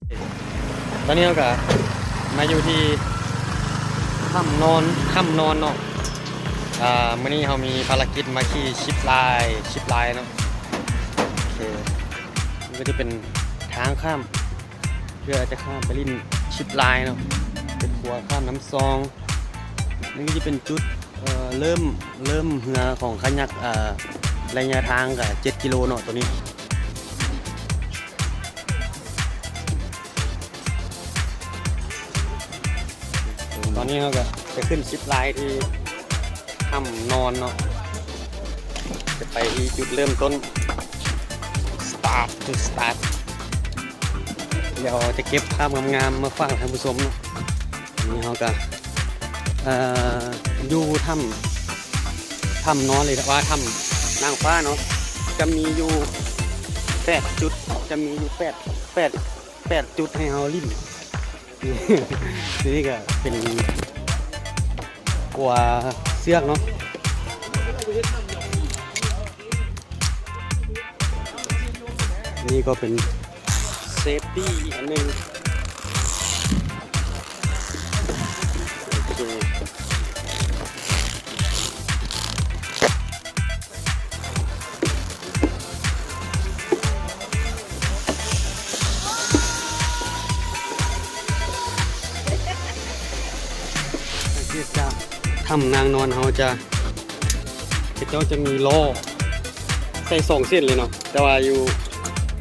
ຕອນນີ້ເຮົາກະມາຢູ່ທີ່ຖ້ຳນອນ ຖ້ຳນອນເນາະ. ອ່າ ມື້ນີ້ເຮົາມີພາລະກິດມາຂີ່ຊິບລາຍ ຊິບລາຍເນາະ. ໂອເຄ ມັນກະຈະເປັນທາງຂ້າມ ເພື່ອຈະຂ້າມໄປຫຼິ້ນຊິບລາຍເນາະ ເປັນຂົວຂ້າມນ້ຳຊອງ. ນີ້ກະຈະເປັນຈຸດ ເອີ ເລີ່ມ ເລີ່ມເຮືອຂອງຄາຍັກ ເອີ ໄລຍະທາງກະເຈັດກິໂລເນາະ ໂຕນີ້. ຕອນນີ້ເຮົາກະຈະຂຶ້ນຊິບລາຍທີ່ຖ້ຳນອນເນາະ ຈະໄປທີ່ຈຸດເລີ່ມຕົ້ນ start to start. ດຽວຈະເກັບພາບງາມໆມາຝາກທ່ານຜູ້ຊົມເນາະ. ນີ້ເຮົາກະ ເອີ ຢູ່ຖ້ຳ ຖ້ຳນອນ ຫຼືວ່າຖ້ຳນາງຟ້າເນາະ ຈະມີຢູ່ແປດຈຸດ ຈະມີຢູ່ແປດ ແປດ ແປດຈຸດໃຫ້ເຮົາຫຼິ້ນ. ທີ່ນີ້ກະເປັນກົວເຊືອກເນາະ. ນີ້ກະເປັນ safety ອີກອັນໜຶ່ງ. ໂອເຄ ສັງເກດຈາກຖ້ຳນາງນອນເຮົາຈະ ເຂົາເຈົ້າຈະມີລໍ້ໃສ່ສອງເສັ້ນເລີຍເນາະ ແຕ່ວ່າຢູ່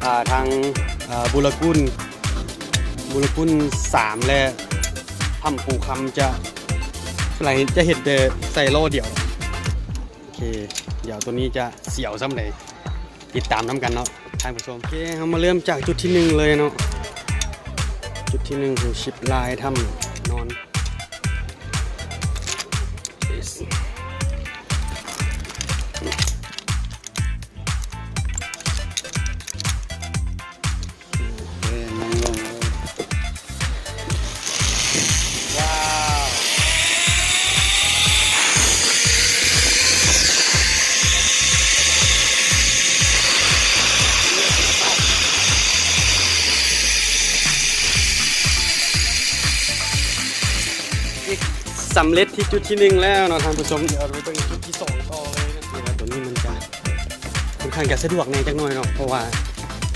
ອ່າ ທາງ ອ່າ ບູລະກຸນ ບູລະກຸນສາມ ແລະ ຖ້ຳປູຄຳ ຈະ ສ່ວນຫຼາຍຈະເຫັນແຕ່ໃສ່ລໍ້ດຽວ. ໂອເຄ ດຽວໂຕນີ້ຈະສຽວສ່ຳໃດ ຕິດຕາມນຳກັນເນາະທ່ານຜູ້ຊົມ. ໂອເຄ ເຮົາມາເລີ່ມຈາກຈຸດທີໜຶ່ງເລີຍເນາະ. ຈຸດທີໜຶ່ງຂອງຊິບລາຍຖ້ຳນອນ. ສຳເລັດທີ່ຈຸດທີໜຶ່ງແລ້ວເນາະທ່ານຜູ້ຊົມ. ດຽວເຮົາໄປເບິ່ງຈຸດທີສອງຕໍ່ເລີຍ. ໂຕນີ້ມັນຈະຄ່ອນຂ້າງຈະສະດວກແດ່ຈັກໜ້ອຍເນາະ ເພາະວ່າ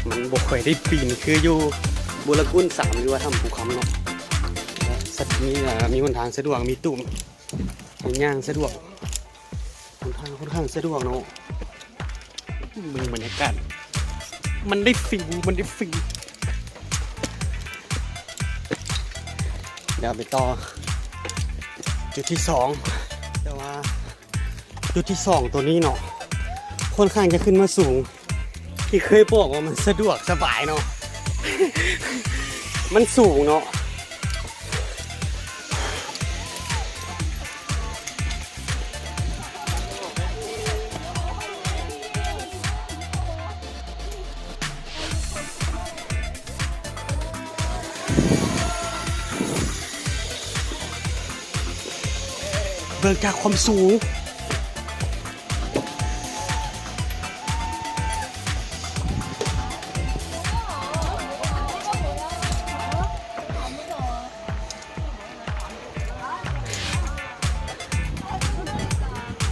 ມັນບໍ່ຄ່ອຍໄດ້ປີນຄືຢູ່ບູລະກຸນສາມ ຫຼືວ່າຖ້ຳພູຄຳເນາະ. ສະ ມີ ເອີ ມີຫົນທາງສະດວກ ມີຕູບໃຫ້ຍ່າງສະດວກ ຫົນທາງຄ່ອນຂ້າງສະດວກເນາະ. ເບິ່ງບັນຍາກາດ ມັນໄດ້ຟີລ ມັນໄດ້ຟີລ. ດຽວໄປຕໍ່ຈຸດທີສອງ ແຕ່ວ່າຈຸດທີສອງໂຕນີ້ເນາະ ຄ່ອນຂ້າງຈະຂຶ້ນມາສູງ ທີ່ເຄີຍບອກວ່າມັນສະດວກສະບາຍເນາະ ມັນສູງເນາະ. ເບິ່ງຈາກຄວາມສູງ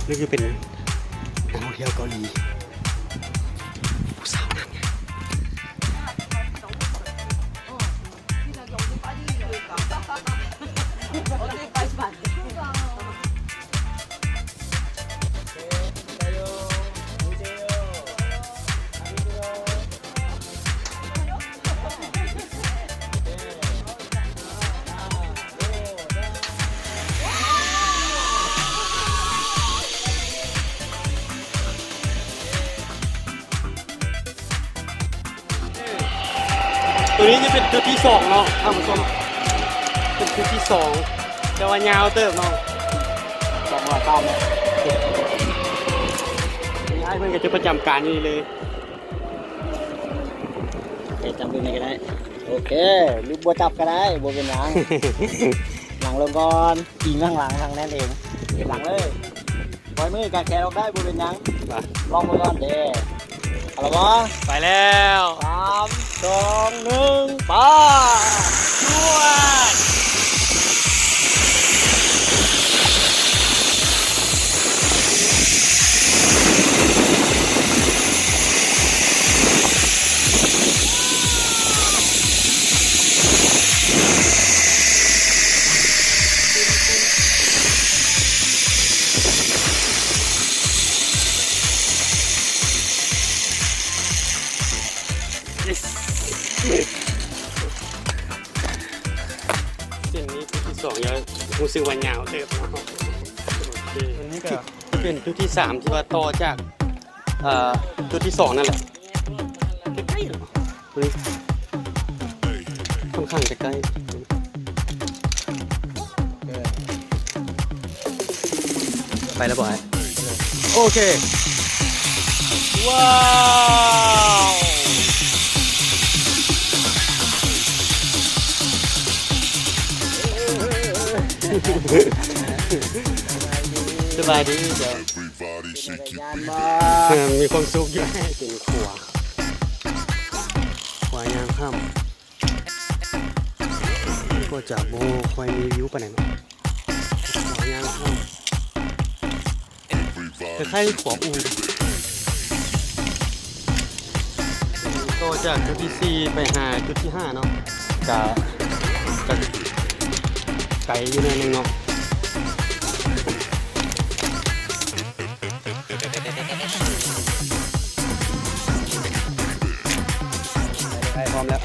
ນີ້ຄືເປັນນັກທ່ອງທ່ຽວເກົາຫຼີ ຜູ້ສາວນັ່ງ. ໂຕນີ້ຈະເປັນຈຸດທີສອງເນາະທ່ານຜູ້ຊົມ ເປັນຈຸດທີສອງ ແຕ່ວ່າຍາວເຕີບເນາະ ສອງຮ້ອຍເກົ້າແມັດ. ນີ້ອ້າຍເພິ່ນກະຈະປະຈຳການຢູ່ນີ້ເລີຍ. ໂອເຄ ຈັບຢູ່ນີ້ກະໄດ້ ໂອເຄ ຫຼືບໍ່ຈັບກະໄດ້ ບໍ່ເປັນຫຍັງ ນັ່ງລົງກ່ອນ ອີງມາທາງຫຼັງ ທາງນັ້ນເອງ ເກັບຫຼັງເລີຍ. ປ່ອຍມືກາງແຂນອອກໄດ້ ບໍ່ເປັນຫຍັງ ໄປ ລອງເບິ່ງກ່ອນເດ້. ເອົາລະບໍ່ ໄປແລ້ວ ສາມ ສອງ ໜຶ່ງ ໄປ. ສອງ ແລ້ວ ຮູ້ສຶກວ່າຍາວເຕີບເນາະ. ໂອເຄ ອັນນີ້ກໍຈະເປັນຈຸດທີສາມ ທີ່ວ່າຕໍ່ຈາກ ເອີ ຈຸດທີສອງນັ້ນແຫຼະ. ໃກ້ໆ ເນາະ ຕົວນີ້ ຂ້ອນຂ້າງຈະໃກ້. ເອີ ໄປແລ້ວບໍ່ອ້າຍ? ໂອເຄ ວ້າວ ສະບາຍດີເຈົ້າ. ເອີ ມີຄວາມສຸກຢູ່. ເປັນຂົວ ຂົວຍ່າງຂ້າມ ກໍຈະບໍ່ຄ່ອຍມີວິວປານໃດເນາະ. ຂົວຍ່າງຂ້າມ ຄ້າຍໆ ຂົວອູ່. ຕໍ່ຈາກຈຸດທີສີ່ໄປຫາຈຸດທີຫ້າເນາະ ກະ ກະໄກຢູ່ໜ້ອຍໜຶ່ງເນາະ. ໄປເລີຍ ອ້າຍ ພ້ອມແລ້ວ.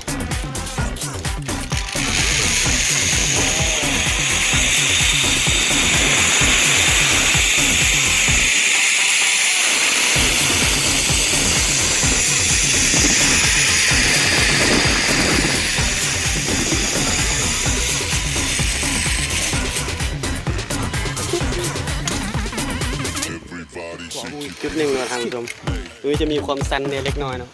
Everybody shake your ຈຸດໜຶ່ງເນາະທ່ານຜູ້ຊົມ ໂດຍຈະມີຄວາມຊັນແດ່ເລັກນ້ອຍເນາະ.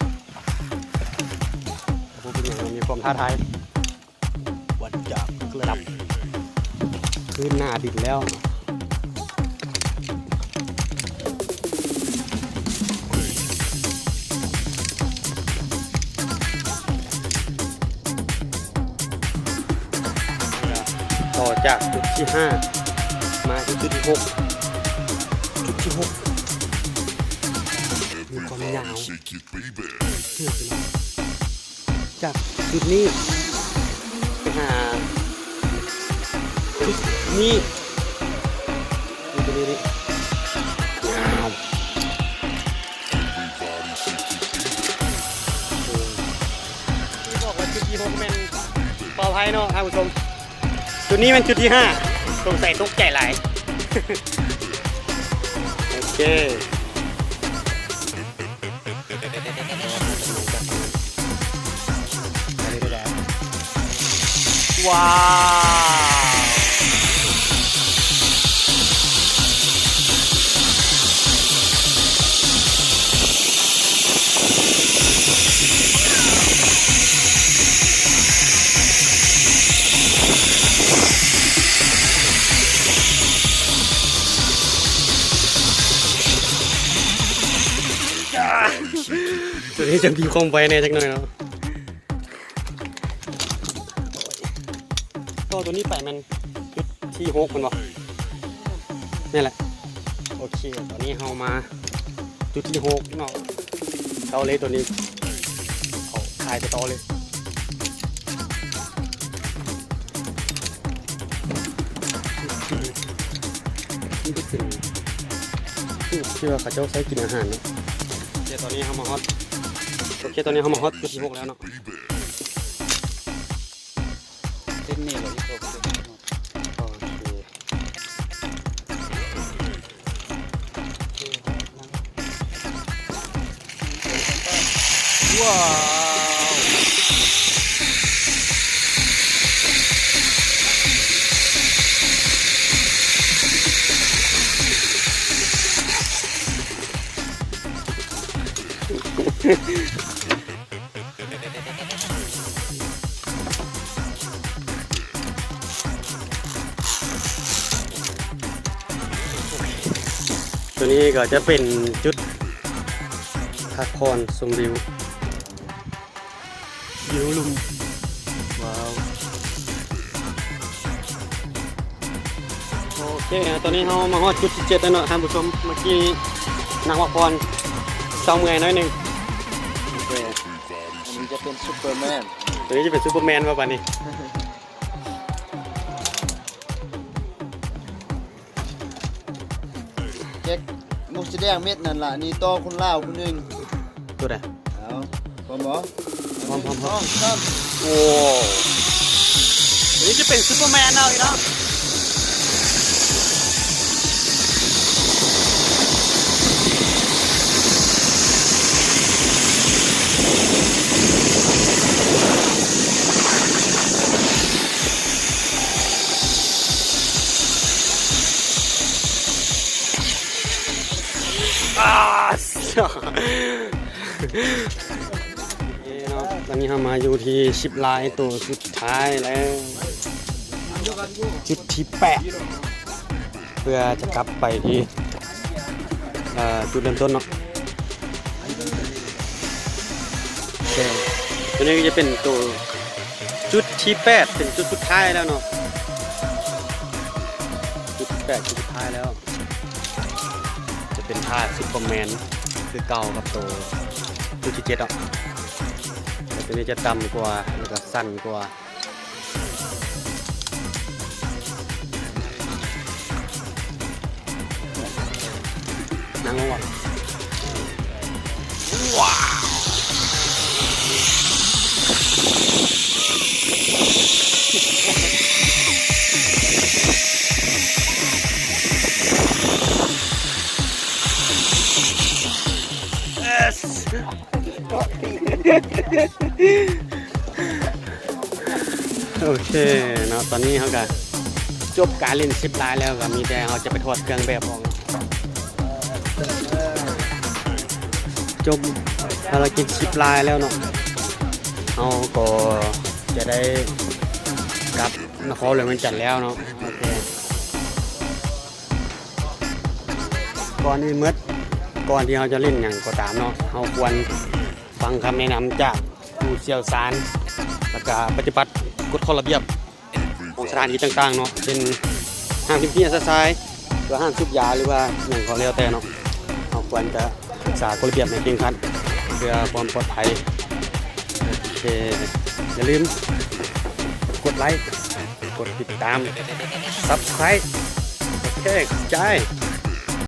ບໍ່ເປັນຫຍັງ ມັນມີຄວາມທ້າທາຍ ວັດຈາກລະດັບພື້ນໜ້າດິນແລ້ວ. ຕໍ່ຈາກຈຸດທີຫ້າ ມາທີ່ຈຸດທີຫົກ ຈຸດທີຫົກ ມີຄວາມຍາວເຕີບເນາະ. ຈາກຈຸດນີ້ໄປຫາຈຸດນີ້ ນີ້ ຕົວນີ້ ນີ້ ຍາວ. ທີ່ບອກວ່າຈຸດທີຫົກແມ່ນປອດໄພເນາະທ່ານຜູ້ຊົມ. ຈຸດນີ້ແມ່ນຈຸດທີຫ້າ ສົງໄສຕົກໃຈຫຼາຍ. ໂອເຄ ວ້າວ. ຕົວນີ້ຈະມີຄວາມໄວແດ່ຈັກໜ້ອຍເນາະ. ຕໍ່ຕົວນີ້ໄປແມ່ນຈຸດທີຫົກແມ່ນບໍ່? ແມ່ນແຫຼະ. ໂອເຄ ຕອນນີ້ເຮົາມາຈຸດທີຫົກເນາະ. ເອົາເລີຍຕົວນີ້ ເອົາຖ່າຍໄປຕໍ່ເລີຍ. ທີ່ວ່າເຂົາເຈົ້າໃຊ້ກິນອາຫານເນາະ. ໂອເຄ ຕອນນີ້ເຮົາມາຮອດ ໂອເຄ ຕອນນີ້ເຮົາມາຮອດຈຸດທີຫົກແລ້ວເນາະ. ເສັ້ນນີ້ເລີຍ ໂອເຄ ວ້າວ. ຕົວນີ້ກໍຈະເປັນຈຸດພັກຜ່ອນຊົມວິວ. ວິວລຸ່ມ ວ້າວ. ໂອເຄ ຕອນນີ້ເຮົາມາຮອດຈຸດທີເຈັດແລ້ວເນາະທ່ານຜູ້ຊົມ. ເມື່ອກີ້ນັ່ງພັກຜ່ອນ ເຊົາເມື່ອຍໜ້ອຍໜຶ່ງ. ໂອເຄ ອັນນີ້ຈະເປັນຊຸບເປີແມນ ຕົວນີ້ຈະເປັນຊຸບເປີແມນບໍ່ບາດນີ້? ເຈັກ ໝວກສີແດງເມັດນັ້ນລະ ນີ້ຕໍ່ຄົນລາວຜູ້ໜຶ່ງ. ຕົວໃດ? ເອົາ ພ້ອມບໍ່? ພ້ອມ ພ້ອມ ພ້ອມ. ໜຶ່ງ ສອງ ສາມ. ໂອ້ ອັນນີ້ຈະເປັນຊຸບເປີແມນເອົາອີກເນາະ. ເນາະ ຕອນນີ້ເຮົາມາຢູ່ທີ່ຊິບລາຍໂຕສຸດທ້າຍແລ້ວ ຈຸດທີແປດ ເພື່ອຈະກັບໄປທີ່ ເອີ ຈຸດເລີ່ມຕົ້ນເນາະ. ໂອເຄ ໂຕນີ້ກໍຈະເປັນໂຕ ຈຸດທີແປດ ເປັນຈຸດສຸດທ້າຍແລ້ວເນາະ ຈຸດທີແປດ ຈຸດສຸດທ້າຍແລ້ວ ຈະເປັນທ່າ Superman ຄືເກົ່າກັບໂຕຈຸດທີເຈັດເນາະ ແຕ່ໂຕນີ້ຈະຕ່ຳກວ່າ ແລ້ວກໍສັ້ນກວ່າ. ນັ່ງລົງກ່ອນ ວ້າວ Yes. ໂອເຄເນາະ ຕອນນີ້ເຮົາກະຈົບການຫຼິ້ນຊິບລາຍແລ້ວ ກະມີແຕ່ເຮົາຈະໄປຖອດເຄື່ອງແບບອອກ. ຈົບພາລະກິດຊິບລາຍແລ້ວເນາະ ເຮົາກໍຈະໄດ້ກັບນະຄອນຫຼວງວຽງຈັນແລ້ວເນາະ. ໂອເຄ ກ່ອນອື່ນໝົດ ກ່ອນທີ່ເຮົາຈະຫຼິ້ນຫຍັງກໍຕາມເນາະ ເຮົາຄວນຟັງຄຳແນະນຳຈາກຜູ້ຊ່ຽວຊານ ແລ້ວກະປະຕິບັດກົດຂໍ້ລະບຽບຂອງສະຖານທີ່ຕ່າງໆເນາະ ເຊັ່ນ ຫ້າມຖິ້ມຂີ້ເຫຍື້ອຊະຊາຍ ຫຼືວ່າຫ້າມສູບຢາ ຫຼືວ່າຫຍັງກໍແລ້ວແຕ່ເນາະ ເຮົາຄວນຈະ ຮັກສາກົດລະບຽບໃຫ້ເຄັ່ງຄັດ ເພື່ອຄວາມປອດໄພ. ໂອເຄ ຢ່າລືມກົດໄລ ກົດຕິດຕາມ Subscribe. ໂອເຄ ຂອບໃຈ.